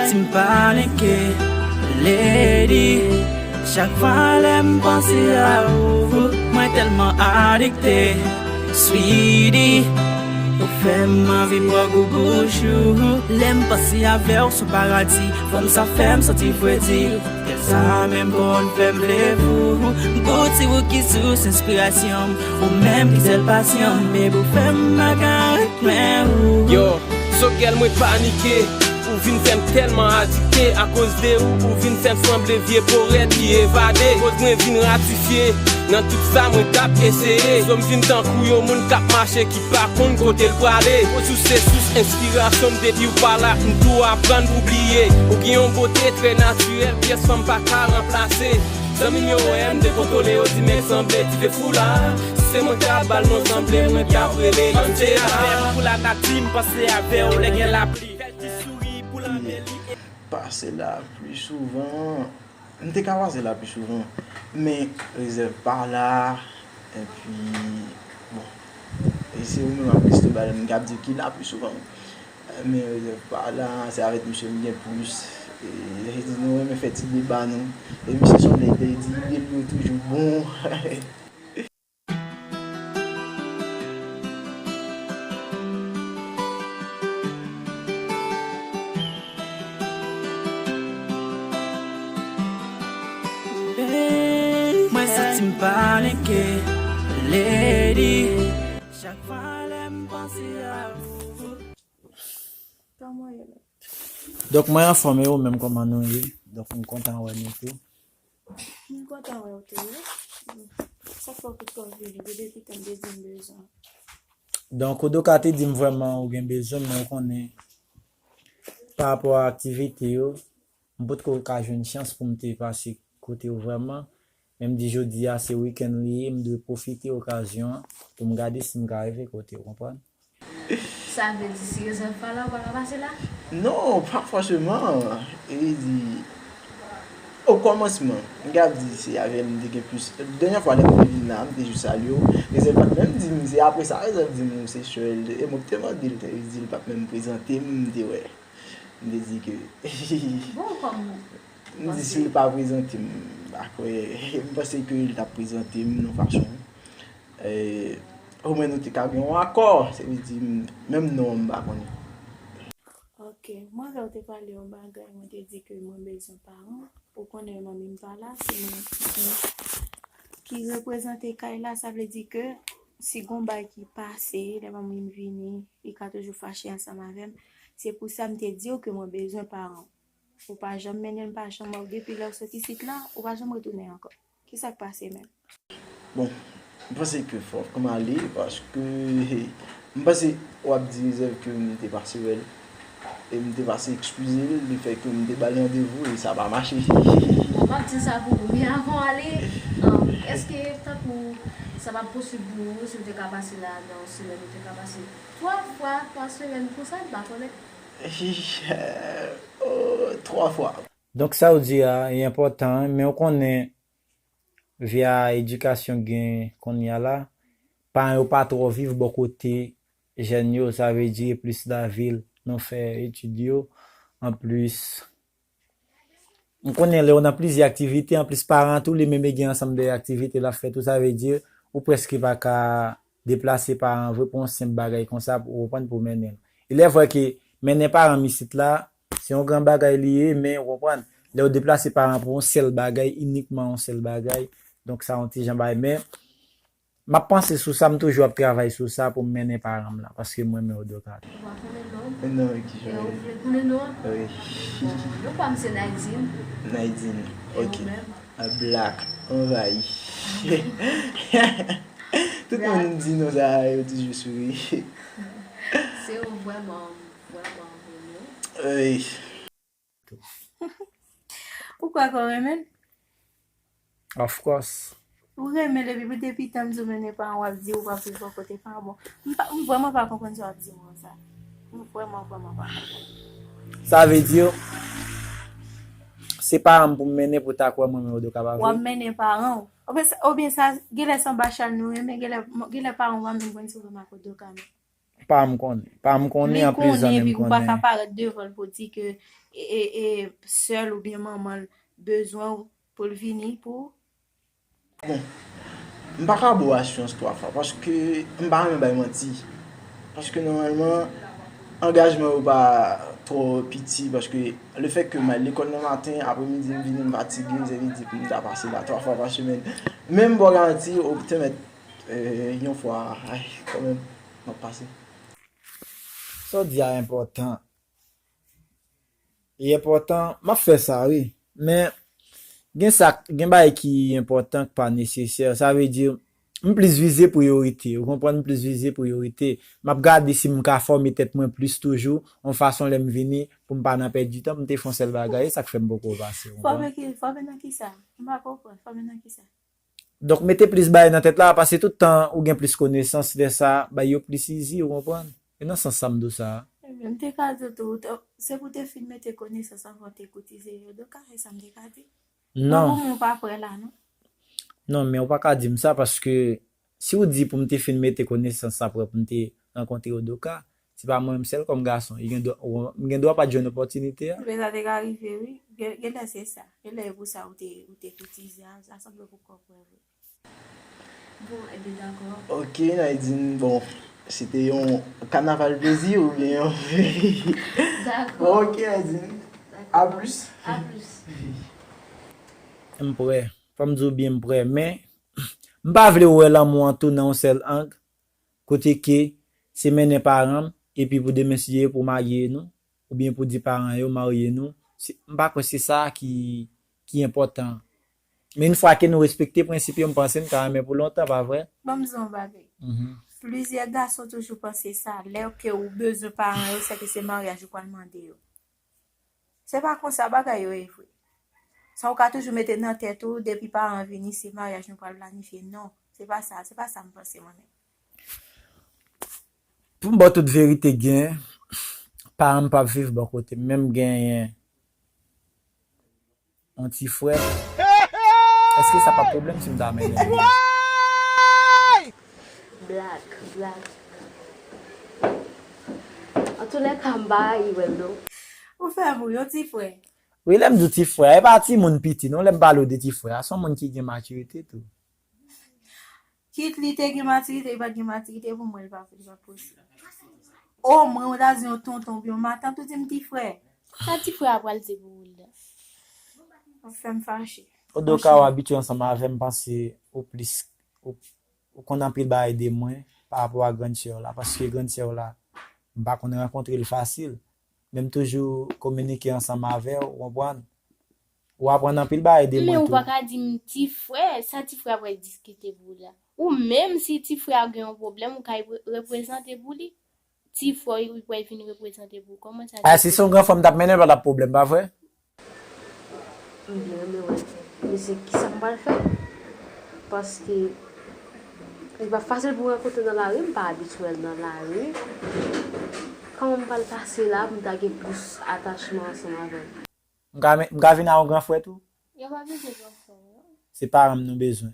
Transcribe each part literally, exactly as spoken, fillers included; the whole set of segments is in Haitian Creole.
Si m panike, lady. Chak fwa lè m panse a ou, mwen tèlman adikte, sweetie. Ou fè m anvi pran gou bouch ou. Lè m panse avè w sou paradi, fanm sa fè m santi fredi. Kè sa menm konn fè m vle fou. Bouti ou ki sous enspirasyon m, ou menm ki sèl pasyon m, baby, ou fè m pa ka ret lwen ou. Yo, so gèl mwen panike. Ou vin fè m tèlman adikte, akoz de ou, ou vin fè m sanble vye powèt ki evade. Koz mwen vin ratifye nan tout sa mwen t ap eseye. So m vin tankou yon moun k ap mache ki pa konn kote l prale. Koz ou se sous enspirasyon m, depi w pa la, m tou aprann pou bliye. Ou gen yon bote trè natirèl, pyès fanm pa ka ranplase. Zanmi m yo wè m dekontwole, yo di men sanble ti fefou la. Si se mwen k ap ba l non, sanble mwen k ap rele Angela. Pou lanati, m panse avè w lè gen lapli. Fè l ti souri pou lanmeli. Pase la pli souvan. M te ka pase la pli souvan. Men rezèv pa la. Epi, bon. E se ou menm ak Cristobal, m k ap di ki la pli souvan. Men rezèv pa la, se avèk misye m gen plis. E, li di nou renmen fè ti deba nou. E misye se yon nèg, li di, li yo toujou bon. Mwen santi m panike, lady. Chak fwa lè m panse a ou. Kòman w ye menm? Donk, mwen anfòm, e ou menm, kòman nou ye? Donk, m kontan wè nou tou. M kontan wè w tou, wi. Sa fè w tout kò vini, depi tan m te di m bezwen. Donk, ou Doka te di m vrèman ou gen bezwen m, men ou konnen, pa rapò a aktivite yo, m potko ka jwenn chans pou m te pase kote w vrèman. Men m di jodi a se wikenn li ye, m dwe pwofite okazyon an pou m gade si m ka rive kote w, konprann? Sa vle di si rezèv pa la, ou pa ka pase la? Non, pa fòseman. E di, okòmansman, m ka di se avè l m te gen plis. Dènyè fwa lè m te vin la, m te jis salye w. Rezèv pa t menm di m, se apre sa rezèv di m ou se sè l. E mwen m te mande l, li di l pa t menm prezante m, m te wè. M te di ke Bon, kòm m di si l pa prezante m, m pa kwè. M panse ke l t ap prezante m nan fason. E, omwen nou te ka gen yon akò, se vle di, m, menm non an m pa konnen. Ok, mwen avè w te pale yon bagay, mwen te di ke mwen bezwen paran. Ou konnen manmi m pa la, se mwen ki, ki reprezante kay la, sa vle di ke si gon bagay ki pase, lè manmi m vini, li ka toujou fache ansanm avè m. Se pou sa m te di w ke mwen bezwen paran. Ou pa janm mennen l, m pa janm wè w depi lè w sot isit la, ou pa janm retounen ankò. Kisa k pase menm? Bon, m panse ke fòk m ale, paske m panse w ap di rezèv ke m te pase wè l. E m te pase ekskize l, lefètke m te ba l randevou e sa pa mache. Bon, m ap di sa pou ou, men avan w ale, um, èske tankou sa p ap posib pou ou, si w te ka pase la nan yon semèn, ou te ka pase twa fwa pa semèn konsa, m pa konnen. Oh, twa fwa. Donk, sa w di a, e enpòtan, men w konnen, via edikasyon gen kounye a la, paran yo pa twò viv bò kote jèn yo, sa vle di, e plis lavil, nou fè etid yo. Anplis, m konnen lè w nan plizyè aktivite, anplis paran tou li menm e gen ansanm de aktivite l ap fè tou, sa vle di, ou prèske pa ka deplase paran vre pou yon senp bagay konsa, pou w konprann, pou w mennen l. Il est vrai ke mennen paran m isit la, se yon gran bagay li ye, men w konprann, lè w deplase paran pou yon sèl bagay, inikman yon sèl bagay, donk sa yon ti jan bagay. Men, m ap panse sou sa, m toujou ap travay sou sa pou m mennen paran m la, paske m renmen w Doka. Ou pa konnen non? Non, ki jan? E ou vle konnen non an? Wi. Bon, non pa m se Naydine. Naydine, e ok. Ou menm? A Black, anvayi. Tout moun di non sa, yo toujou souri. Se ou vrèman, vrèman renmen. Wi. Ou kwè ke w renmen l? Of course. Ou renmen l epi depi tan m di w mennen paran w ap di ou p ap viv bò kote paran. Bon, m pa, m vrèman pa konprann sa w ap di m konsa. M vrèman, vrèman pa konprann. Sa vle di, se paran m pou m mennen pou ta kwè mwen menm Odoka pa vre? W ap mennen paran w. Oubyen sa, oubyen sa, genlè se yon bachal nou renmen, genlè, genlè paran w pa menm konn si w renmen ak Odoka menm. Pa m konnen. Pa m konnen, anplis zanmi m konnen. Li konnen, epi ou pa ka parèt devan l pou di ke e, e, e, sè l oubyen manman l bezwen w pou l vini pou. Bon, m pa ka ba w asirans twa fwa, paske m pa renmen bay manti. Paske nòmalman, angajman yo pa twò piti, paske lefètke m al lekòl nan maten, apremidi m vini m fatige, m sèvi di pou m ta pase la twa fwa pa semèn. Men m ba w garanti, ou te mèt yon fwa, ay, kanmenm, m ap pase. Sa w di a enpòtan. Li enpòtan, m ap fè sa wi. Men, gen sa, gen bagay ki enpòtan k pa nesesè. Sa vle di, m plis vize priyorite. Ou konprann? M plis vize priyorite. M ap gade si m ka fòme tèt mwen plis toujou, yon fason lè m vini, pou m pa nan pèdi tan, m te fè yon sèl bagay, e sa k fè m poko pase, ou konprann? Fòme ki, fòme nan kisa? M pa konprann, fòme nan kisa? Donk, mete plis bagay nan tèt la, paske tout tan ou gen plis konesans, lè sa, bay yo plis izi, ou konprann? E nan sans sa m di w sa a. Ebyen, m te ka di w tou, se pou w te fin mete konesans anvan w te koutize yo. Donk, a, e sa m te ka di. Non. Mwen, pou mwen, ou pa prè la, non. Non, men ou pa ka di m sa, paske si w di pou m te fin mete konesans sa prè pou m te rankontre w, Doka, se pa mwen menm sèl kòm gason. Li gen dwa, ou, m gen dwa pa t jwenn opòtinite a. Ebyen, sa te ka rive, wi. Gen, genlè se sa. Genlè e pou sa ou te, ou te koutize a. Sa sanble pou kò prè vre. Bon, ebyen, dakò. Ok, Naidine, bon, se te yon kanaval plezi oubyen yon. Dakò. Bon, ok, Naidine. Dakò. A plis. A plis. M prè. Fò m di w byen, m prè. Men, m pa vle w wè lanmou an tou nan yon sèl ang, kote ke se mennen paran m, epi pou demen si Dye vle pou w marye nou, oubyen pou di paran yo marye nou, se, m pa kwè se sa ki, ki enpòtan. Men yon fwa ke nou respekte prensip yo, m panse n ka renmen pou lontan, pa vre? Ban m di w yon bagay. Plizyè gason toujou panse sa, lè ke ou bezwen paran yo, sèke se maryaj ou pral mande yo. Se pa konsa bagay yo ye vre. Sa ou ka toujou mete nan tèt ou, depi paran vini, se maryaj nou pral planifye. Non, se pa sa, se pa sa m panse mwen menm. Pou m ba w tout verite, gen paran m p ap viv bò kote m, men m genyen yon ti frè. Èske sa p ap pwoblèm si m ta mennen l? Black, black. Antoulèka, m pa rayi wè l non. Ou fè m ri, yon ti frè. Wi, lè m di w ti frè a, e pa timoun piti non, lè m pale w de ti frè a, se yon moun ki gen matirite tou. Kit li te gen matirite, li pa t gen matirite, pou mwen, li pa, li pa posib. Omwen, ou ta di yon tonton oubyen yon matant, ou di m ti frè. Sa ti frè a pral di pou ou la? W ap fè m fache. Ou do ka w abitye ansanm avè m, m panse ou plis, ou, ou konn anpil bagay de mwen pa rapò a grann sè w la, paske grann sè w la, m pa konn rankontre l fasil. Men m toujou kominike ansanm avè w, ou konprann? Ou aprann anpil bagay de mwen tou. Men ou pa ka di m ti frè, sa ti frè a pral diskite pou ou la? Ou menm si ti frè a gen yon pwoblèm, ou ka reprezante pou li? Ti frè w, li pral vin reprezante pou ou. Kòman sa? A, si se yon gran frè m t ap mennen l, pa t ap pwoblèm, pa vre? M byen renmen wè l. Men se kisa m pral fè? Paske li pa fasil pou m rankontre nan lari, m pa abitye wè l nan lari. Kòman m pral pase la pou m ta gen plis atachman ansanm avè l? M ka, m ka vin a yon gran frè tou? Yo pa bezwen gran frè w non. Se paran m nou bezwen.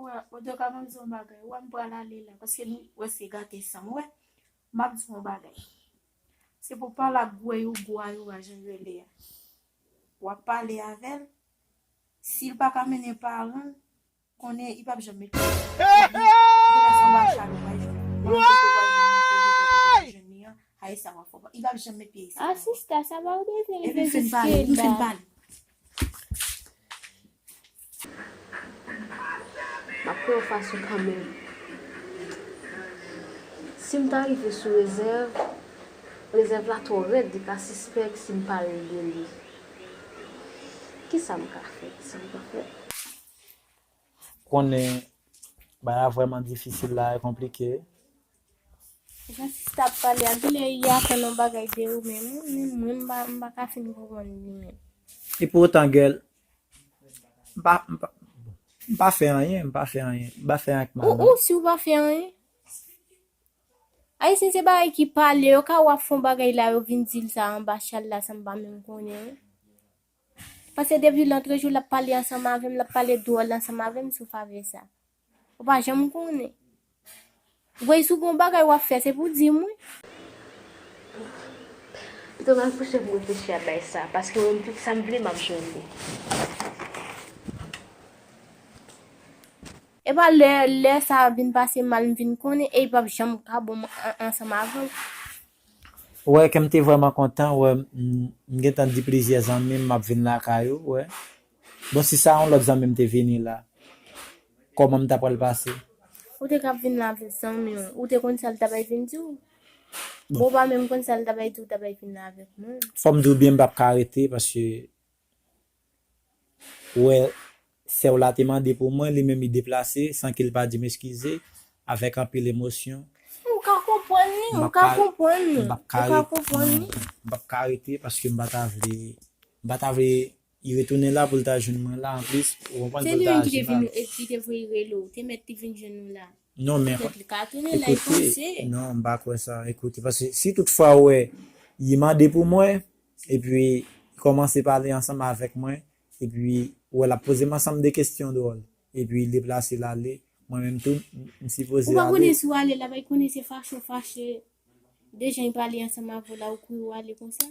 Wè, Odoka, ban m di w yon bagay. Wè, m pral ale la, paske nou wè se gate san m. Wè, m ap di w yon bagay. Se pou pale ak gwèy ou, gwa yo a, jan yo rele a. W ap pale avè l. Si l pa ka mennen paran l, konnen li p ap janm met pye. Genlè se anba chal ou pral jwenn. Nan kote ou pral jwenn, nan kote ou pral jwenn li an, a e sa w ap fè. Li p ap janm met pye isit ankò. A sista, sa pa w bezwen rete jiske la. Epi m fin pale, m fin pale. M ap pran yon fason kanmenm. Si m ta rive sou rezèv, rezèv la twò rèd, li ka sispèk si m pale de li. Kisa m ka fè? Kisa m ka fè? Konnen bagay la vrèman difisil la, e konplike. Jan sista ap pale a, genlè li atann yon bagay de ou menm, wi, men mwen, m pa, m pa ka fin konprann li menm. Epoutan, gèl, m pa, m pa, m pa fè anyen, m pa fè anyen, m pa fè anyen k mal, non. Ou, ou, si w pa fè anyen? Ayisyen se bagay ki pale, yo ka wè w ap fè yon bagay la, yo vin di l sa anba chal la san m pa menm konnen, wi. Paske depi lòt jou l ap pale ansanm avè m, l ap pale dwòl ansanm avè m sou favè sa. Ou pa janm konnen. Wey, si w gen yon bagay w ap fè, se pou w di m, wi. Pito m al kouche pou m reflechi a bay sa, paske mwen menm tout sa m vle, m ap jwenn li. Epa lè, lè sa vin pase mal, m vin konnen, e l p ap janm ka bon m an-, ansanm avè w. Wè, kè m te vrèman kontan, wè, m, m gentan di plizyè zanmi m, m ap vin lakay ou, wè. Bon, si sa yon lòt zanmi m te vini la, kòman m ta pral pase? Ou te ka vin la avèk zanmi w, ou te konn sa l ta bay vin di w? Bon. Bon, ou pa menm konn sa l ta bay di w, ta bay vin la avèk mwen. Fò m di w byen, m p ap ka rete, paske Ou wè, sè w la te mande pou mwen, li menm li deplase san ke l pa di m eskize, avèk anpil emosyon. Ou ka konprann li, ou ka konprann li, ou ka konprann li. M p ap ka rete paske m pa ta vle, m pa ta vle li retounen la pou l ta jwenn mwen la anplis, ou konprann, pou l ta aji mal. Se li menm ki te vin, ki te voye rele w, te mèt li vin jwenn nou la. Non, men, petèt li ka tounen la, li panse. Non, m pa kwè sa. Ekoute, paske si tout fwa ou wè, li mande pou mwen, epi li kòmanse pale ansanm avèk mwen, epi ou wè l ap poze m ansanm de kesyon dwòl, epi li deplase l ale, mwen menm tou, m sipoze ale. Ou pa konnen si w ale la, bay konnen se fache w fache, de jan li pale ansanm avè w la, ou kouri w ale konsa.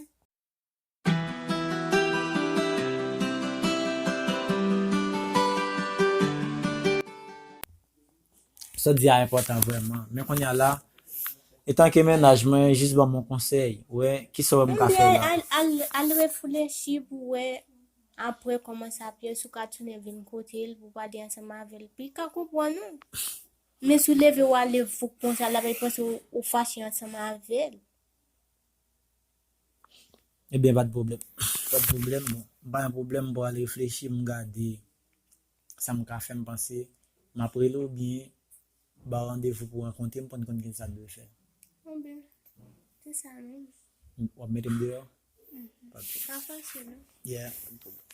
Sa w di a enpòtan vrèman. Men kounye a la, etanke mennaj mwen, jis ban m yon konsèy. Wè, kisa w wè m ka fè la? Al, al, al reflechi pou wè apre kòman sa ap ye, si w ka tounen vin kote l pou pale ansanm avè l, pou l ka konprann ou. Men si w leve w ale vouk konsa, l ap panse w, ou fache ansanm avè l. Ebyen, pa t pwoblèm. Pa t pwoblèm, bon. M pa gen pwoblèm, m pral reflechi, m gade sa m ka fè, m panse m ap rele w oubyen ba w randevou pou rankontre m pou n konn kisa n dwe fè. Bon, ben, se sa menm. W ap mete m deyò? Mhm. Pa t pwoblèm. Pa fasil, non? Yeah, pa t pwoblèm.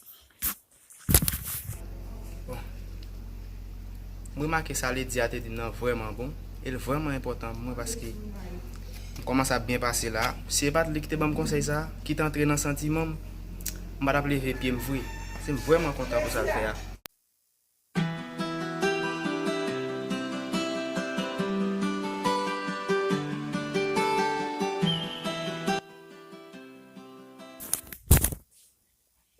Bon. M remake sa Lady a te di m nan vrèman bon. E l vrèman enpòtan pou mwen paske m kòmanse ap byen pase la. Si se pa t li ki te ban m konsèy sa, ki te antre nan santiman m, m pa t ap leve pye m vre. Se m vrèman kontan pou sa l fè a.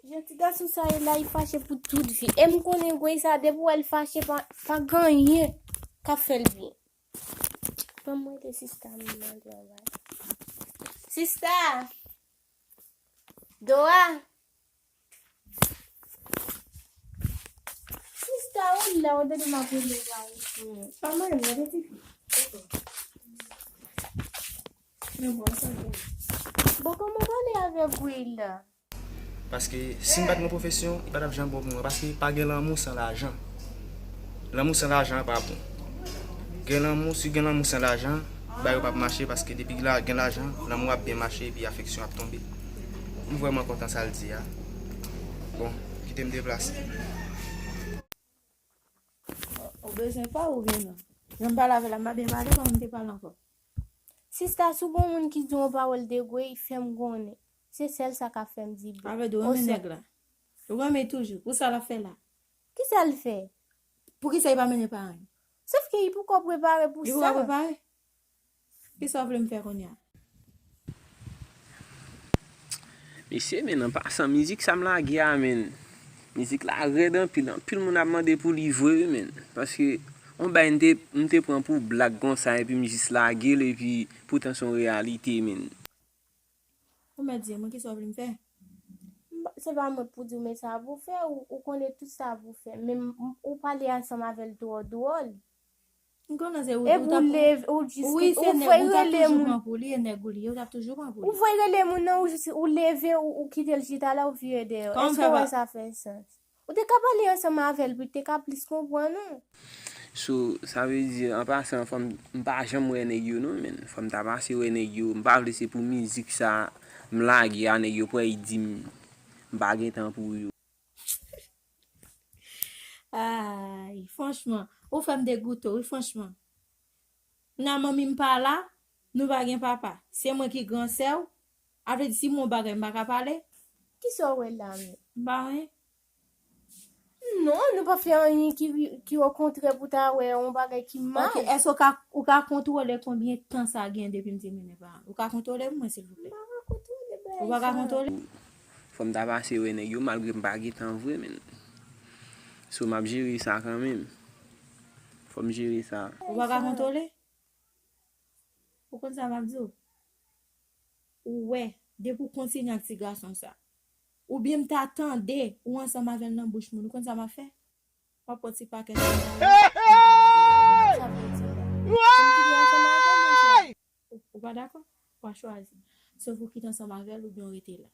Jan ti gason sa ye la, li fache pou tout vi. E m konnen gwey sa, depi w wè l fache, pa, pa gen anyen k ap fè l byen. Ban m rele sista m mande yon bagay. Sista! Dora! Sista, ou la, ou tande m ap rele w pa reponn. Pa mwen, mwen te tifi. Men bon, sa bon. Bon, kòman w pale avèk gwey la? Paske si m pa t gen pwofesyon, li pa t ap janm bon pou mwen. Paske pa gen lanmou san lajan. Lanmou san lajan pa bon. Gen lanmou, si gen lanmou san lajan, bagay yo p ap mache paske depi la, gen lajan, lanmou ap byen mache epi afeksyon ap tonbe. M vrèman kontan sa l di a. Bon, kite m deplase. Ou bezwen pa ou byen non. Jan m pale avè l la, m pa byen pale kòm m te pale ankò. Sista, si w gen yon moun ki di w yon pawòl de gwey, fè m konnen. Se sèl sa k ap fè m di byen. Avè di w renmen nèg la. Ou renmen toujou. Pou sa l ap fè la? Kisa l fè? Poukisa li pa mennen paran l? Sòf ke li poko prepare pou sa. Li poko prepare? Kisa w vle m fè kounye a? Mesye, men, an pasan, mizik sa m lage a, men, mizik la rèd anpil. Anpil moun ap mande pou li vre, wi, men. Paske, yon bay m te, m te pran pou blag konsa, epi m jis lage l, epi poutan se yon reyalite, men. Ou mèt di mwen kisa w vle m fè? M pa, se pa mwen pou di w men sa pou w fè, ou, ou konnen tout sa pou w fè. Men m, m, ou pale ansanm avè l twò dwòl. M konnen se ou, ou t ap, ou jis, ou wi, se nèg ou, ou t ap toujou pran pou li, e nèg ou li ye, ou t ap toujou pran pou li. Ou voye rele moun nan, ou jis, ou leve, ou, ou kite l chita la, ou vire dèyè. Èske w wè sa fè sans? Ou te ka pale ansanm avè l pou l te ka plis konprann ou. So, sa vle di, an pasan, fò m, m pa janm wè nèg yo non, men. Fò m ta pase wè nèg yo. M pa vle se pou mizik sa m lage a, nèg yo pral di m, m pa gen tan pou yo. Ay, franchman, ou fè m degoute, wi, franchman. Nan manmi m pa la, nou pa gen papa. Se mwen ki gran sè w. A vle di, si m wè yon bagay, m pa ka pale? Kisa w wè la menm? M pa wè. Non, nou pa fè anyen ki, ki okontrè pou ta wè yon bagay ki mal. Ok, èske ou ka, ou ka kontwole konbyen tan sa gen depi m te mennen pa? Ou ka kontwole pou mwen, silvouplè? M pa ka kontwole bagay Ou pa ka sa. Kontwole? Fò m ta pase wè nèg yo, malgre m pa gen tan vre, men. So, m ap jere sa kanmenm. Fò m jere sa. Ou pa ka kontwole? Ou konn sa m ap di w? Ou wè, depi w kontinye ak ti gason sa. Oubyen m ta tande ou ansanm avè l nan bouch moun, ou konn sa m ap fè? M ap pran ti pakèt. Sa vle di la. Fò m kite ansanm avè l, mesye. Ou, ou pa dakò? W a chwazi. Swa pou w kite ansanm avè l oubyen w rete la.